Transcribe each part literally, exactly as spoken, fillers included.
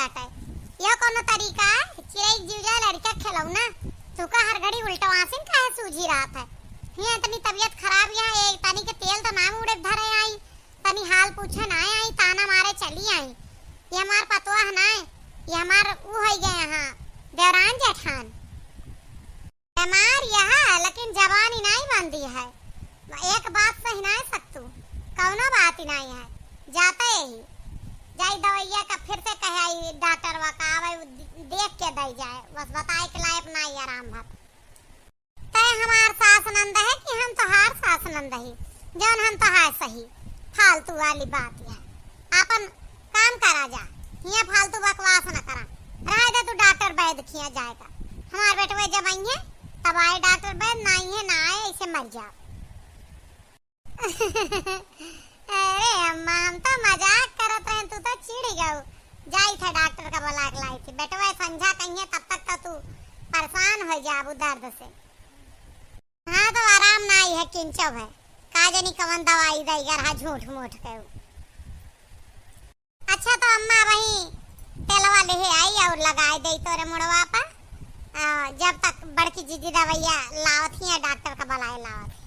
बाटे। यो कौनो तरीका है? चिरई जीव जाए लड़का खिलौना, तुका हर घड़ी उल्टवासिन काहे सूझी रहत है? हियाँ इतनी तबीयत खराब, यहाँ एक तनी के तेल तो ना मुड़े धरे आई, तनी हाल पूछे ना आई, ताना मारे चली आई। ये हमार पतोह ना है, ये हमार ऊ होइ गए यहाँ देवरान जेठान। बीमार यह है, लेकिन जबानी नाहीं बंदी है। एक बात सही नाहीं सकतू, कौनो बात ही नाहीं है। जाते यही जाई दवैया का फिर से कहे आई डॉक्टर वा का आवे, उ दे-, देख के दई जाए, बस बताए के लायक नाहीं आराम भर। तय हमार सास नंद है कि हम तोहार सास नंद ही, जौन हम तोहार सही। फालतू वाली बात है, आपन काम करा जा, हियाँ फालतू बकवास न करा। रहे दे तू डॉक्टर वैद खिया जाएगा। हमार बेटवे जब आइए तब आए डॉक्टर वैद, ना आइए ना आए, ऐसे मर जाओ। अरे अम्मा, हम तो मजाक करत रहे, तू तो चिढ़ गऊ। जाई था डॉक्टर का बुला के लाई थी, बेटवे संझा कहिए तब तक तो तू परेशान हो जाबू दर्द से। हाँ, तो आराम ना आई है, किंचो है, का जानी कवन दवाई दई गरहा झूठ मूठ के। अच्छा, तो अम्मा वही तेलवा लेहे आई और लगाए दई तोरे मुड़वा पर। आ, जब तक बड़की जीजी दवैया लावत ही है, डॉक्टर का बुलाए लावत ही।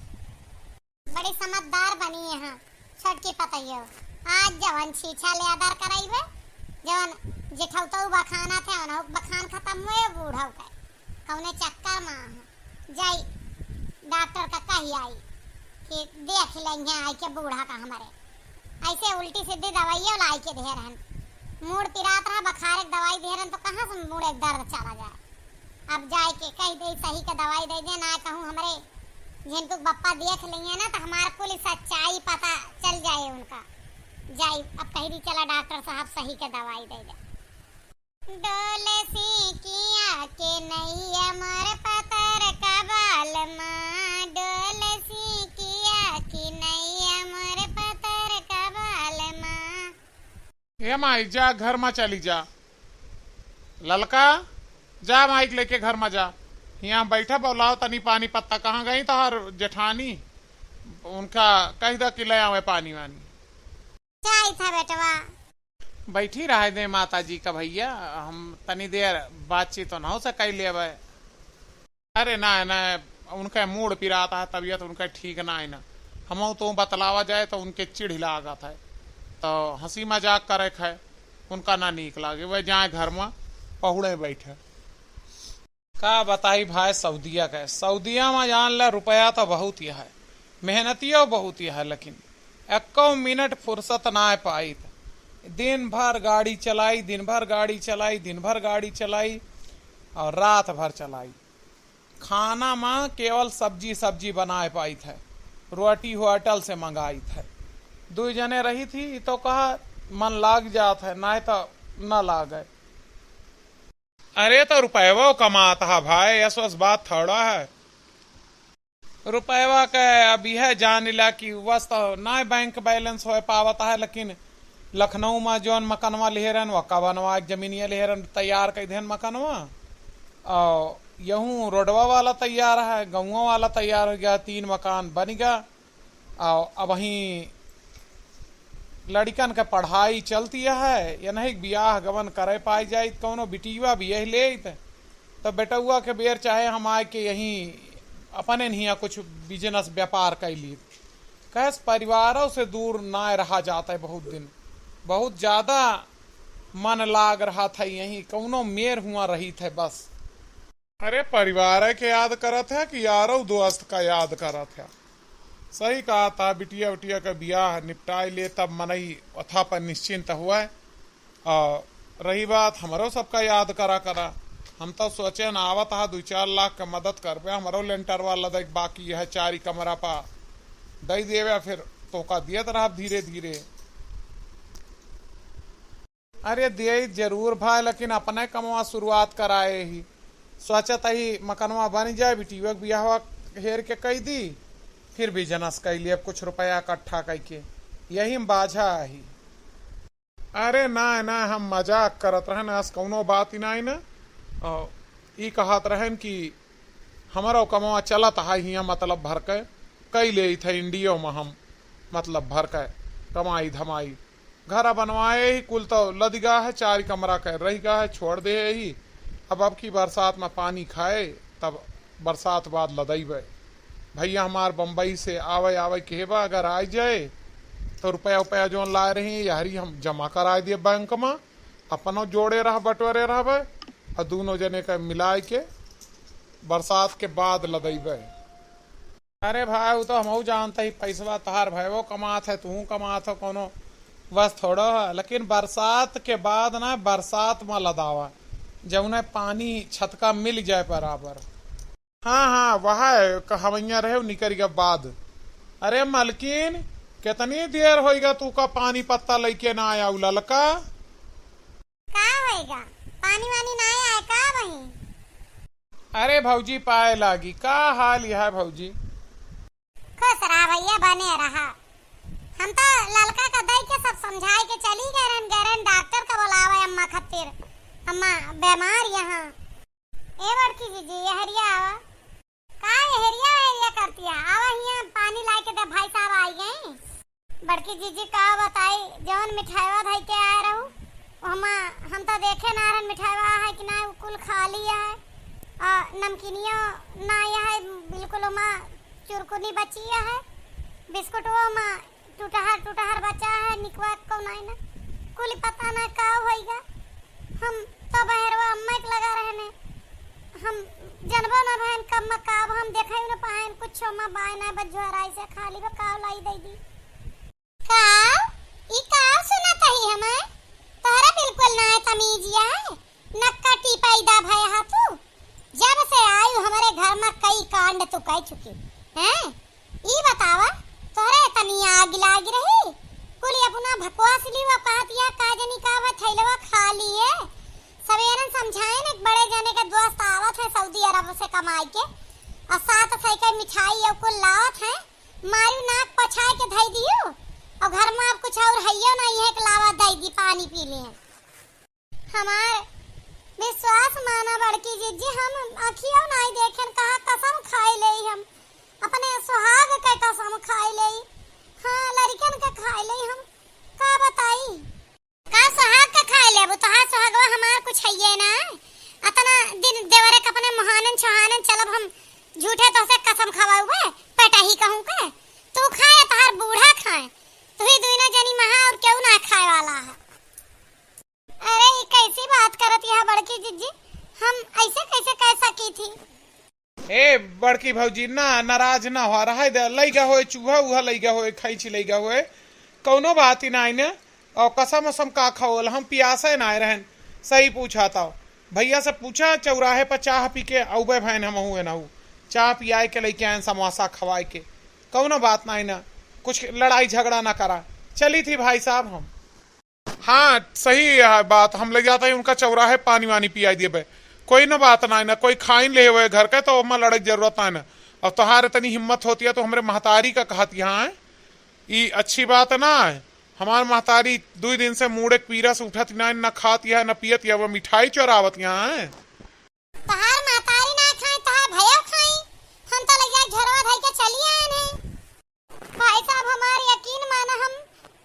बड़ी समझदार बनी है, हाँ, छोटकी पतैयो। आज जवन छीछा ले आदर कराइबे, जवन जेठौतऊ बखाना थे, उन्हों बखान खत्म हुए बूढ़ऊ के। कौने चक्कर में हूँ, जाई डॉक्टर का कही आई कि देख लेंगे आई के बूढ़ा का हमारे। ऐसे उल्टी सीधी दवाइयों लाई के दे रहन, मूड़ पिरात रहा, बखारे के दवाई दे रहन, तो कहाँ से मूड़ एक दर्द चला जाए। अब जाए के कही दे सही के दवाई दे दे, ना कहूँ हमरे झिनकू के बप्पा देख लेंगे ना, तो हमार कुल सच्चाई पता चल जाए उनका। जाई अब कही दी, चला डॉक्टर साहब सही के दवाई दे दे। डोल सीकिया के नैया मोर पतर का बाल माँ, डोल सीकिया के नैया मोर पतर का बाल माँ। ए माई, जा घर मा चली जा। ललका, जा माई के लेके घर मा जा। हियाँ बैठा बौलाओ तनी पानी पत्ता। कहाँ गई तोहर जेठानी? उनका कह दा कि ले आवे पानी वानी। जाई था बेटवा। बैठी रहे दे माता जी का भैया, हम तनी देर बातचीत उन्हों से कर लेवे। अरे ना, ना, उनका मूड़ पिरात है, तबीयत उनका ठीक ना है ना। हमहू तो बतलावा जाए तो उनके चिढ़ लागत है, तो हँसी मजाक करे क है, उनका ना नीक लागे, वह जाए घर मा पहुड़े बैठे। का बताई भाई सऊदिया के, सऊदिया मा जान ला रुपया तो बहुत ही है, मेहनतियो बहुत ही है, लेकिन एक्को मिनट फुर्सत ना पाइत। दिन भर गाड़ी चलाई, दिन भर गाड़ी चलाई, दिन भर गाड़ी चलाई और रात भर चलाई। खाना मा केवल सब्जी, सब्जी बनाए पाइत है, रोटी होटल से मंगाइत है। दुई जने रही थी तो कहा मन लाग जात है, नाय तो न लागे। अरे तो रुपयवा कमात है भाई, यस वस बात थोड़ा है। रुपयवा के अब यह जान ला कि वस तो ना बैंक बैलेंस हो पावत है, लेकिन लखनऊ मा जौन मकनवा लिहे रहन, वका बनवा के जमीनिया लिहे रहन, तैयार कर देहन मकनवा। और यहूँ रोडवा वाला तैयार है, गौवा वाला तैयार हो गया, तीन मकान बन गया। और अब वहीं लड़िकन के पढ़ाई चलती है, या नहीं बियाह गवन करे पाई जाइत, कौनो बिटिया बियाह लेइत, तो बेटउआ के बेर चाहे हम आए के यहीं अपने हियाँ कुछ बिजनेस व्यापार कर ली। कहे से परिवारों से दूर ना रहा जाता है बहुत दिन, बहुत ज्यादा मन लाग रहा था यहीं, कौनो मेर हुआ रही थे बस। अरे परिवार के याद करत है कि यारो दोस्त का याद करत है? सही कहा था, बिटिया उटिया का बियाह निपटाई ले तब मनई अथा पर निश्चिंत हुआ है। और रही बात हमरो सबका याद करा करा, हम तो सोचे न आवत हा दो चार लाख का मदद करबे, हमरो लेंटर वाला देख बाकी यह चारी कमरा पा दई देवे, फिर तोका दियत रहब धीरे धीरे। अरे दियई जरूर भाई, लेकिन अपने कमवा शुरुआत कराए ही। सोचत ही मकनवा बन जाए, बिटिया के बियाहवा हेर के कई दी, फिर बिजनेस कई ली, अब कुछ रुपया इकट्ठा कई के, यही में बाझा ही। अरे ना ना, हम मजाक करत रहन, अस कौनो बात ही नाई ना। और ई कहत रहन कि हमरो कमवा चलत है हियाँ, मतलब भर के कई लेइत है इंडियो में हम, मतलब भर के कमाई धमाई। घर बनवाए ही कुल तो लदिगा है, चार कमरा के रहिगा है, छोड़ दे ही। अब, अब की बरसात में पानी खाए, तब बरसात बाद लदइबे। भइया हमार बम्बई से आवे, आवे के बा, अगर आइ जाए तो रुपया, रुपया जौन लाए रही, यहरी हम जमा कराइ दिए बैंक में, अपनो जोड़े रह, बटोरे रहबे, और दूनो जने के मिलाइ के बरसात के बाद लदइबे। अरे भाई, उ तो हमहू जानत ही, पैसवा तहार भयवो कमात है, तुहू कमात हो, कौनो बस थोड़ो है, लेकिन बरसात के बाद ना, बरसात में लदावा, जौने पानी छतका मिल जाए बराबर। हाँ, हाँ, वह है, कहवैया रहे, उ निकरि गया बाद। अरे मलकिन, कितनी देर होइगा तू का पानी पत्ता लइके ना आया उ ललका? का होइगा? पानी वानी ना आया का बहिन? अरे भौजी, पाए लागी, का हाल यह है भौजी? खुश रहा भइया, बने रहा। हम तो ललका का दई के सब समझाइ के चली गए रहन, गए रहन डॉक्टर का बोलावे अम्मा खातिर। अम्मा बीमार यहाँ। ए बड़की जीजी, यहरिया आवा। का यहरिया, यहरिया करतिया? आवा हियाँ, पानी लाइ के दे, भाई साहब आइ गए। बड़की जीजी का बताई, जौन मिठाइवा धइ के आए रहू, ओहमा हम तो देखे ना रहन मिठाइवा है कि ना, उ कुल खाली है। आ, नमकीनियो ना है, बिल्कुल ओहमा चुरकुनी बची है, बिस्कुटवो ओहमा टुटहर टुटहर बचा है, निकवा कौन आई ना, कुल पता ना का होइगा। हम तो बहरवा अम्मा के लगा रहने, हम जनबो ना भयन कब में का, अब हम देखा ही ना पाएन, कुछ ओहमा बाय ना, बस झोराई से खाली बा, काव लाई दे दी। काव? ई काव सुनत ही हमें? तोहरा बिल्कुल ना तमीज है, नक्का टी पैदा भय हा तू। जब से आयु हमरे घर में कई कांड तू कह चुकी, हैं? ई बतावा, तोहरे तनी आग लाग रही? कुल अपना भकवास ली, वो कहत या का जनी का बा, थैलवा खाली है। सवेरन समझाए न, एक बड़े जने के दोस्त आवत है सऊदी अरब से कमाई के, और सात सौ के मिठाई और कुल लावत है, मारू नाक पछाए के धई दियो, और घर में अब कुछ और हइयो नहीं है, एक लावा दई दी, पानी पी ले। हमार विश्वास माना बड़की जिज्जी, हम अखियो नाई देखेन, कहा कसम खाई लेई हम, अपने सुहाग के कसम खाई लेई, हाँ, लड़िकन के खाई लेई हम, का बताई? का सुहाग के खाई लेबू? तोहार सुहागवा हमार कुछ हइये ना। अतना दिन देवरे के अपने मोहानन छोहानन चलब हम, झूठे तोहसे कसम खवाउबे, पेटही कहूँ के। तू खाए, तोहार बूढ़ा खाए, तू ही दुइना जनी महा और केहू ना खाए वाला है। अरे, ई कैसी बात करत यह बड़की जिज्जी? हम ऐसे कैसे कह सकी थी? ए, बड़की भौजी, ना, नाराज ना हो, रहे दे, लइगा होए, चूहा उहा लइगा होए, खैंची लइगा होए, कौनो बात ही नाई ने। और कसम उसम का खाओल, हम पियासे नाई रहन, सही पूछा था। भैया से पूछा, चौराहे पर चाह पी के अउबे भैन हम हुए ना हु, चाह पियाए के लइके आएन, समोसा खवाए के, कौनो बात नाई ना, कुछ लड़ाई झगड़ा ना करा, चली थी भाई साहब हम। हाँ, सही है बात, हम ले जाता ही उनका चौराहे पानी वानी पियाई देबे। कोई ना बात ना, ना कोई खाइन ले हुए घर के, तो ओमा लड़े के जरूरत ना, ना। अब तोहार इतनी हिम्मत होती है तो हमरे महतारी का कहत यहाँ है, ई अच्छी बात ना है। हमार महतारी दुई दिन से मूड़े के पीरा से उठत ना, ना खात यहाँ, ना पियत यहाँ, वो मिठाई चोरावत यहाँ है। तोहार महतारी ना खाई, तोहार भयो खाई, हम तो लइका झोरवा धई के चली आएन है। भाई साहब, हमार यकीन माना, हम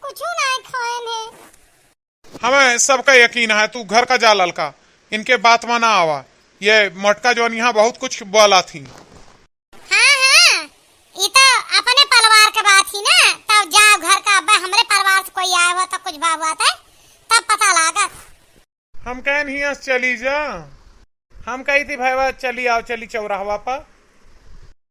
कुछू ना खाएन है। हमें सबका यकीन है, तू घर का जा ललका, इनके बात में ना आवा। ये मोटका जौन यहाँ बहुत कुछ बोला थी। हाँ, हाँ, ई तो अपने परिवार के बात ही ना, तब जाओ घर का, अब हमरे परिवार से कोई आए हो तो कुछ बात है, तब पता लागत। हम कहन हियाँ से चली जा। हम कही थी, "भैया, चली आओ, चली चौराहवा पर।"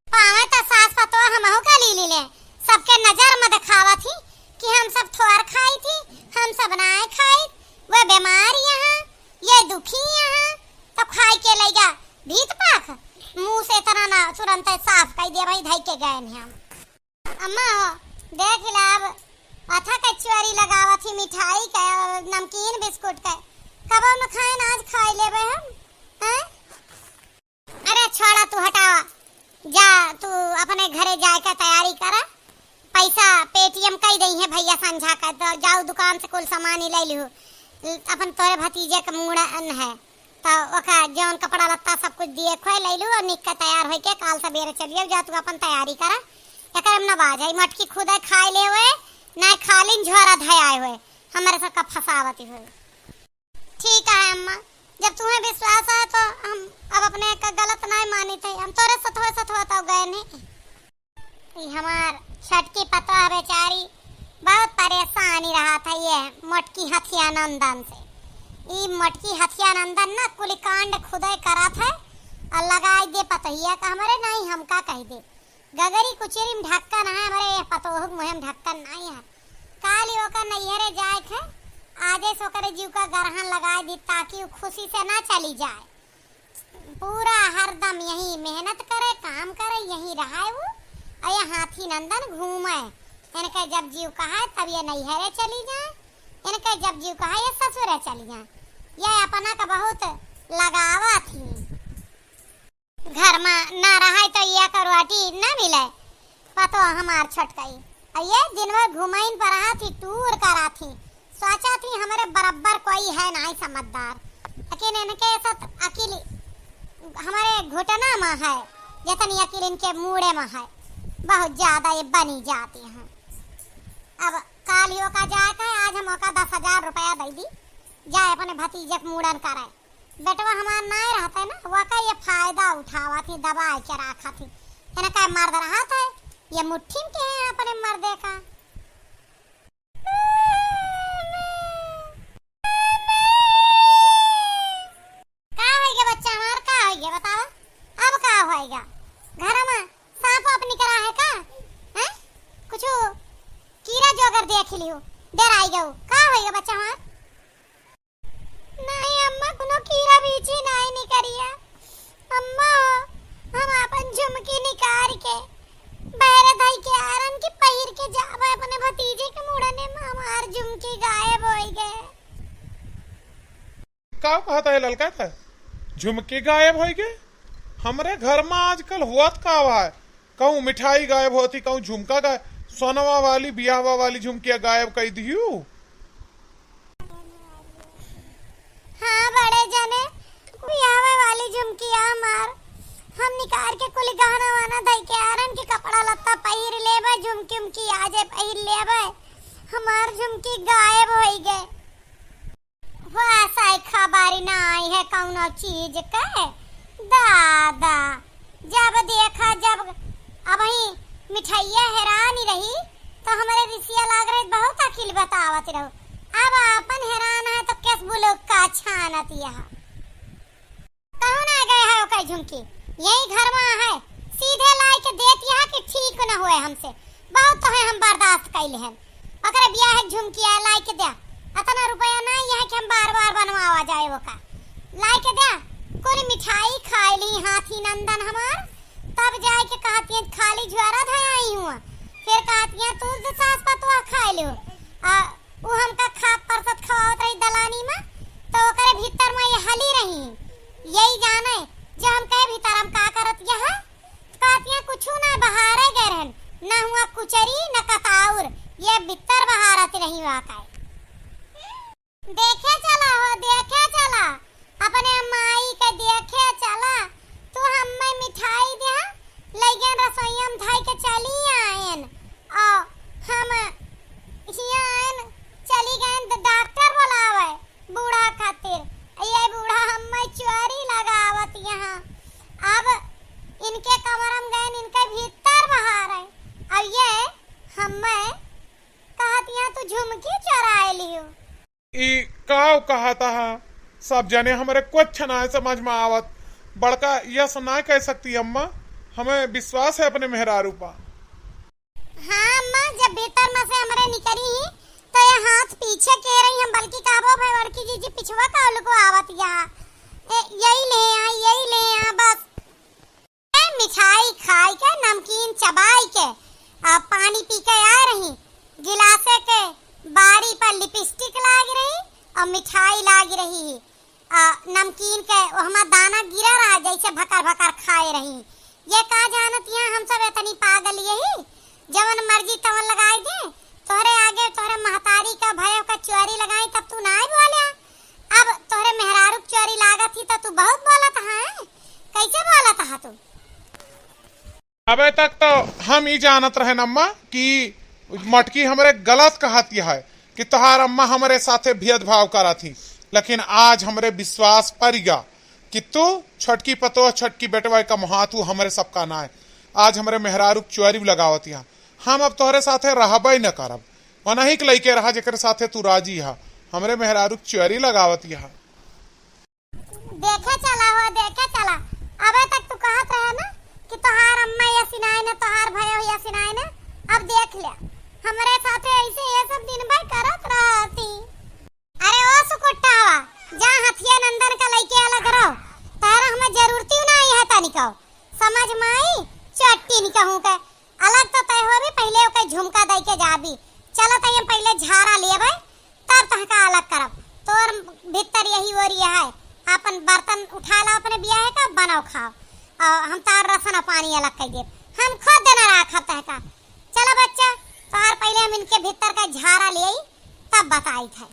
पावे तो सास पतोह हमहू का ली लीले। सबके नजर में दिखावा थी कि हम सब थोर खाई थी, हम सब नाय खाई। वे बीमार यहाँ, ये दुखी यहाँ, तो खाई के लइगा भीत पाख। मुँह से इतना ना, तुरंत साफ कह दिया भाई, धई के गए हैं हम। अम्मा हो, देख ला अब, अथा के चोरी लगावत ही मिठाई के, नमकीन बिस्कुट के। कबो न खाएन, आज खाई लेबे हम, हैं? अरे छोड़ा, तू हटावा, जा तू अपने घरे जाए के तैयारी करा। पैसा Paytm कई दई है भैया संझा का, तो जाओ दुकान से कुल सामान ही ले लिहो। अपन तोरे भतीजे के मूड़न है, तो ओका जौन कपड़ा लत्ता सब कुछ दिए खोए ले लू और निक के तैयार होइके काल सबेरे चलिए जा, तू अपन तैयारी करा। एकरे में न बाज है, मटकी खुद है खाए ले हुए, ना खालिन झोरा धयाए हुए। हमरे सबका फंसावती होई। ठीक है अम्मा, जब तुम्हें विश्वास है तो हम अब अपने का गलत नहीं मानित है, हम तोरे सथवा सथवा तो गए नहीं। ई हमार छोटकी पतोह बेचारी बहुत परेशानी रहत है ये मोटकी हथिया नंदन से। ई मोटकी हथिया नंदन ना कुल कांड खुदे करत है और लगाई दे पतोहिया का हमरे, नहीं हम का कह दे। गगरी कुचेरी में ढक्कन है, हमरे ये पतोह के मुँहे में ढक्कन नहीं है। काल ही ओकर नैहरे जाए के, आजे से ओकरे जीव का गरहन लगाए दी ताकि उ खुशी से ना चली जाए। पूरा हरदम यहीं मेहनत करे, काम करे, यहीं रहे उ, और ये हाथी नंदन घूमे। इनके जब जीव कहे तब ये नैहरे चली जाए, इनके जब जीव कहे ये ससुरे चली जाए। ये अपना का बहुत लगावा थी। घर में ना रहे तो ये का रोटी ना मिले। पतो हमार छोटकई। आ ये दिन भर घुमाइन पर आथी, टूर कराथी। सोचा थी हमरे बराबर कोई है नाई समझदार, लेकिन इनके साथ अकिल हमरे घुटना में है, जितनी अकिल इनके मूड़े में है, बहुत ज्यादा ये बनी जाती हैं। अब काल ही ओका जाए के, आज हम ओका दस हजार रुपया दे दी, जाए अपने भतीजे के मूड़न करे। बेटवा हमार नाय रहते ना, वका ये फायदा उठावा थी, दबाए के रखा थी। इनका मर्द रहत है, ये मुट्ठी में के है अपने मर्दे का। का होइगा बच्चा हमार, का होइगा बतावा? अब का होइगा? घर में सांप वाप निकरा है का? हैं? कुछ कीड़ा जो अगर देख लियो, डराई गयो। का होइगा बच्चा हमार? नहीं अम्मा, कोनो कीड़ा बीछी नहीं निकरिया। अम्मा हो, हम आपन झुमकी निकार के बहरे धई के आरन की पहिर के जावे अपने भतीजे के मुड़ने में, हमार झुमकी गायब होई गए। का कहता है ललका था? झुमकी गायब होई गए? हमरे घर में आजकल हुआ का हुआ है? कहूँ मिठाई गायब होती, कहूँ झुमका गायब, सोनवा वाली बियाहवा वाली झुमकिया गायब कई दिहू। हाँ बड़े जने, बियाहवा वाली झुमकिया हमार, हम निकाल के कुल गहना वाना धई के आरन के कपड़ा लत्ता पहिर लेबे, झुमकी उमकी आजे पहिर लेबे, हमार झुमकी गायब होई गए। वाह, साई खबरी ना आई है कौनो चीज के। दादा, जब देखा, जब अबही मिठाइया हेरानी रही, तो हमरे रिसिया लाग रही, बहुत अकिल बतावत रहो। अब आपन हेरान है, तो केस बुलुक्का छानत यह। कहूँ ना गए है ओकर झुमकी, यही घर में है, सीधे लाई के देत यह कि ठीक न होए हमसे। बहुत तो है हम बर्दाश्त कैले हैं। ओकरे बियाह के झुमकिया लाई के द्या। अतना रुपया ना यह कि हम बार बार बनवावा जाए ओका। लाई के द्या। कुल मिठाई खाए ली हाथी नंदन हमार, तब जाए के कहती है खाली झुआरा धया आई हूँ। फिर कहती है तू तो सास पतवा खाए लियो। आ, उ हमका खा परसत खवावत रही दलानी में, तो ओकरे भीतर में ये हली रही। यही जाने जो हम कहे भीतर हम का करत यहाँ। कहतिया कुछु ना बहारे गए रहन, ना हुआ कुचरी, ना कताउर, ये बित्तर बहारत रही हुआ का। देखे चला हो, देखे चला, अपने माई के देखे चला। तू हम्मे मिठाई दे, लइगन रसोईया में धई के चली आयन, और हम हियाँ आयन, चली गयन द-, डॉक्टर बुलावे। बूढ़ा खातिर। ये बूढ़ा हम्मे चोरी लगावत यहाँ। अब इनके कमरम गए, इनके भीतर बहार है। अब ये हम्मे कहत यहाँ तू झुमकी चोराए लियो। ई काव कहता है? सब जने हमरे कुछ ना समझ में आवत। बड़का यस ना कह सकती अम्मा, हमें विश्वास है अपने मेहरारू पा। हाँ अम्मा, जब भीतर में से हमरे निकरी ही, तो ये हाथ पीछे के रही, हम बल्कि कहबो भाई बड़की जीजी पिछवा का लुको आवत या। ए, यही ले आ, यही ले आ, बस। ए, मिठाई खाई के, नमकीन चबाई के, आ पानी पी के आ रही, गिलासे के बाड़ी पर लिपस्टिक लाग रही और मिठाई लाग रही। आ, नमकीन के ओहमा दाना गिरा रहा, जैसे भकर भकर खाए रही। ये का जानत यहाँ हम सब इतनी पागल यही, जवन मर्जी तवन लगाई दे। तोहरे आगे तोहरे महतारी का भय का चोरी लगाई तब तू नाय बोले। अब तोहरे मेहरारू के चोरी लागत ही तो तू बहुत बोलत है, कैसे बोलत है तू? अबे तक तो हम ई जानत रहन अम्मा कि मटकी हमरे गलत कहत यह है कि तोहार अम्मा हमरे साथे भेदभाव करत ही, लेकिन आज हमरे विश्वास परिगा कि तू छोटकी पतोह, छोटकी बेटवा का मुहा, तू हमरे सबका नाय। आज हमरे मेहरारू क चोरी लगावत यहाँ, हम अब तोहरे साथे रहबे न करब। ओनही के लइके रहा जेकरे साथे तू राजी हा, हमरे मेहरारू क चोरी लगावत यहाँ। देखे चला हो, देखे चला। अबे तक तू कहत रहे ना कि तोहार अम्मा ये सिनाए ना, तोहार भयो ये सिनाए ना। अब देख ले, हमरे साथे ऐसे ये सब दिन भर करत रहती। अरे ओ सुकुट्टा हवा, जा हथिया नंदन का लइके अलग रहो। तहरा हमें जरूरती ना आई है तनिको। समझ में आई? चट्टी निकहूँ के। अलग तो तय होबी, पहिले ओके झुमका दइ के जाबी। चलो तई हम पहिले झारा लेबै, तब तहका अलग करब। तोर भीतर यही ओरी है, आपन बर्तन उठा लो अपने बियाहे का, बनाओ खाओ, और हम तार रसन और पानी अलग कर देब, हम खुद देना राखब तहका। चलो बच्चा, तोहार पहिले हम इनके भीतर का झारा ले आई, तब बताई थे।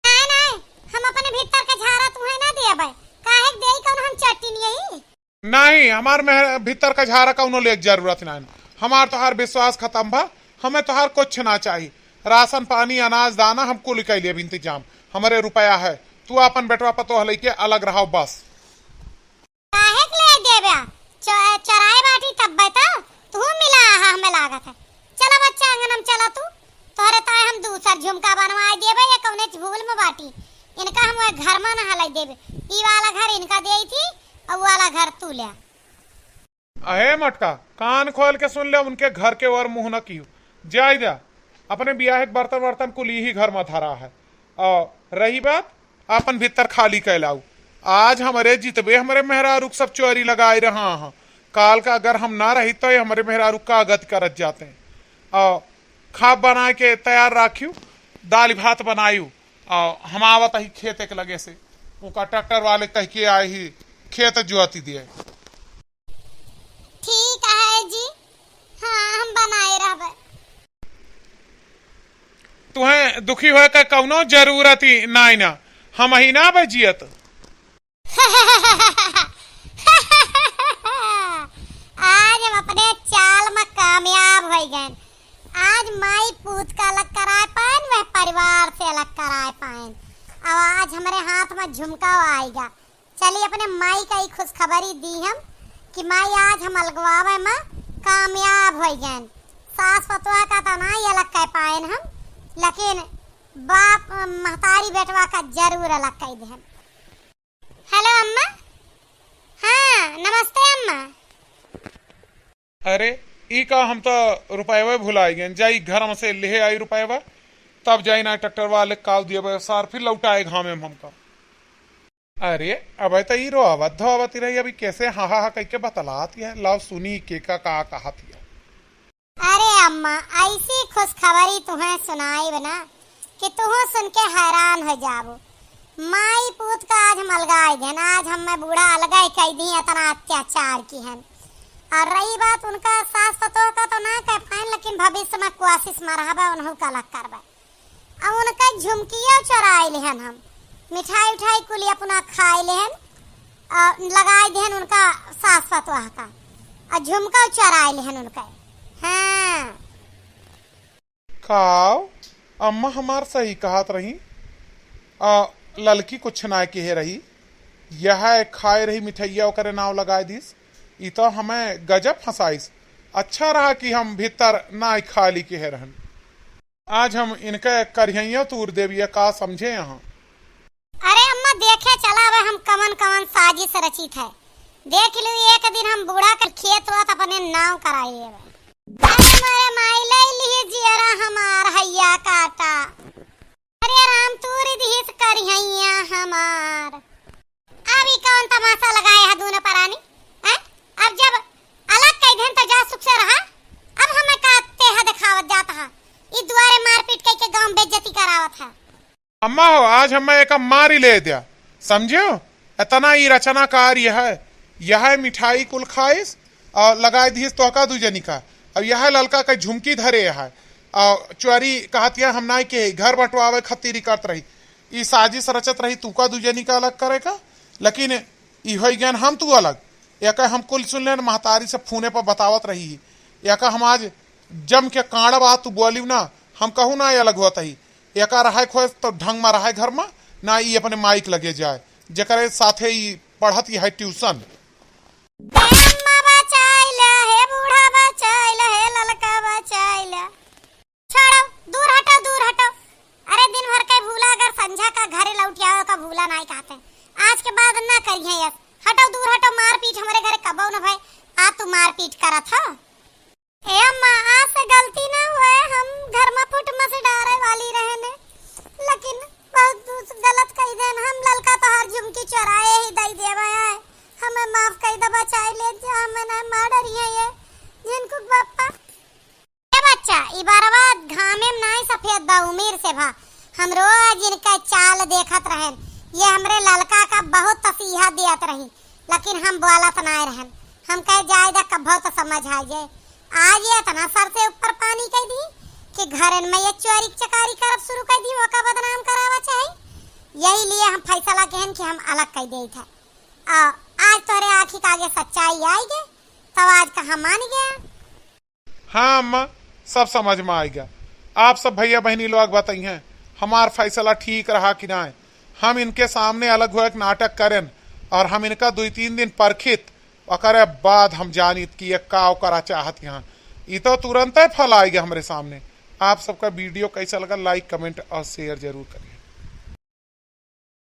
नहीं, नहीं, हम अपने भीतर का झारा तुहे ना देबै, काहे के देई कौन हम चट्टी नहीं? नहीं, हमार मेह-, भीतर का झारा कौनो लेक जरूरत नाइन। हमार तोहार विश्वास खतम भा, हमें तोहार कुछ ना चाही। राशन पानी, अनाज, दाना हम कुल कइ लेब इंतजाम, हमरे रुपया है। तू आपन बेटवा पतोह लइके अलग रहो बस। काहे के ले देबे? च-, चराए बाटी तब्बे तो तू मिला आहा हमें लागत है। चला बच्चा, आंगन में चला तू। तोहरे ताए हम दूसर झुमका बनवाए देबे, ये कौने भूल में बाटी। इनका हम वह घर में न हलाई देबे। ई वाला घर इनका देई थी, और वाला घर तू ले। अहे मटका, कान खोल के सुन ले, उनके घर के ओर मुंह न कियो। जाय जा, अपने बियाहे के बर्तन वर्तन कुल यही घर में धरा है। और रही बात, आपन भीतर खाली कैलाऊ। आज हमरे जितबे हमरे मेहरारू के सब चोरी लगाए रहा हैं। काल का अगर हम ना रही तो ये हमरे मेहरारू का गति करत जाते हैं। और खाब बनाए के तैयार राखियो, दाल भात बनायू। और हम आवत ही खेत के लगे से, ओका ट्रैक्टर वाले कह के आए ही खेत जोती दिए। ठीक है जी, हाँ, हम बनाए रहबे। तुहें दुखी होए का कौनो जरूरत ही नाई ना, हम ही ना बजियत। आज हम अपने चाल में कामयाब हो गए। आज माई पूत का अलग कराए पाएन, वह परिवार से अलग कराए पाएन। अब आज हमरे हाथ में झुमका आएगा। चली अपने माई का ई खुशखबरी दी हम कि माई आज हम अलगवावे में कामयाब हो गए। सास पतोह का तो ना ही अलग कर पाएन हम, लेकिन बाप महतारी बेटवा का जरूर अलग कर देहन। हेलो अम्मा। हाँ, नमस्ते अम्मा। अरे, ई का, हम तो रुपयवा भुलाई गए। जाई घर में से ले आई रुपयवा, तब जाई ना ट्रैक्टर वाले काव दिए सार, फिर लौटाए घामे में हमका। अरे, अब तो ई रोवत धोवत ही रही, अभी कैसे हा हा हा कह के बतलात है। लाओ सुनी के का, का कहत है। अरे अम्मा, ऐसी खुशखबरी तुहें सुनाइब ना कि तुहूँ सुन के हैरान हो जाबो। माई पूत का आज हम अलगाई देन, आज हमें बूढ़ा अलगाई कह दी, इतना अत्याचार की हन। और रही बात उनका सास पतोह का तो ना कह पाएन, लेकिन भविष्य में कोशिश में रहबे, उन्हों का अलग करबे। अब उनका झुमकियो चोराई लेहन हम, मिठाई उठाई कुली अपना खाई लेहन, और लगाई देहन उनका सास पतोह का, और झुमका चोराई लेहन उनका। हाँ। काव, अम्मा हमार सही कहत रही। आ, ललकी कुछ ना किहे रही, यह खाए रही मिठैया, ओकरे नाव लगाए दिस। ई तो हमें गजब फंसाइस। अच्छा रहा कि हम भीतर ना खाली किहे रहन। आज हम इनके करिहैया तूर देब, ये का समझे यहाँ? अरे अम्मा, देखे चला अब हम कवन कवन साजिश रचित है। देख लू, एक दिन हम बूढ़ा के खेत होत अपने नाव कराई लेबे। अरे मोरे माई, ले लिही जियरा हमार हैया काटा। अरे राम, तूरी दिहिस करिहैया हमार। अब ई कौन तमाशा लगाए है दूनो परानी? हैं? अब जब अलग कह देन तो जा सुख से रहा। अब हमें का तेहा दिखावत जात हा? ई दुआरे मारपीट कह के गांव बेइज्जती करावत है। अम्मा हो, आज हमें एक मारी ले दिया, समझियो? इतना ही रचनाकार यह है, यह मिठाई कुल खाइस और लगाई दिहिस तोहका दू जनी का। अब यह ललका के झुमकी धरे है और चोरी कहतिया हम नाई के घर बंटवावे खातिर ही करत रही, ई साजिश रचत रही तू का दू जनी का अलग करे का, लेकिन ई हो गए हम तू अलग। एक हम कुल सुन लेन, महतारी से फोने पर बतावत रही, एक हम आज जम के कांड बा, तू बोलिव ना, हम कहूँ ना अलग होत ही। एका रहे खोए तो ढंग मा रहे घर मा, ना ई अपने माई के लगे जाए, जेकरे साथे ई पढ़त ही है ट्यूशन। ए अम्मा बचाइला, हे बूढ़ा बचाइला, हे ललका बचाइला। छोड़ो, दूर हटो, दूर हटो। अरे दिन भर के भूला, अगर संझा का घरे लौट आओ का भूला नाई कहते। आज के बाद ना करिए यस। हटो, दूर हटो, मारपीट हमरे घरे कबो न भय। आ तू मारपीट करत हो। ए अम्मा, आज से गलती ना हुए, हम घर मा फुट मस डारे वाली रहने, लेकिन बहुत दूस-, गलत कही देन। हम ललका तोहार झुमकी चोराए ही दई देवे है, हमें माफ कई दे, बचाई ले जा, हमें ना मार डरिए ये झिनकुक बप्पा। ए बच्चा, ई बरवा घामे में नाई सफेद बा, उमिर से भा। हम रोज इनका चाल देखत रहन, ये हमरे ललका का बहुत तसीहा दियत रही, लेकिन हम बोलत नाय रहन। हम कहे जाए दा, कब्बो तो समझ आ जाए। आज ये इतना सर से ऊपर पानी कह दी कि घरन में ये चोरी चकारी करब शुरू कर दी, ओका बदनाम करावा चाही। यही लिए हम फैसला केहन कि हम अलग कर दे थे। आ, आज तोरे आँखी के आगे सच्चाई आई गे, तब आज कहा मान गया। हाँ अम्मा, सब समझ में आइगा। आप सब भैया बहिनी लोग बताइए, हमार फैसला ठीक रहा कि नाय। हम इनके सामने अलग हुए एक नाटक करेन और हम इनका दुई तीन दिन परखित, ओकरे बाद हम जानित कि ये का करा चाहत यहाँ। ई तो तुरंते फल आइगा हमरे सामने। आप सबका video कैसा लगा, like, comment और share जरूर करें।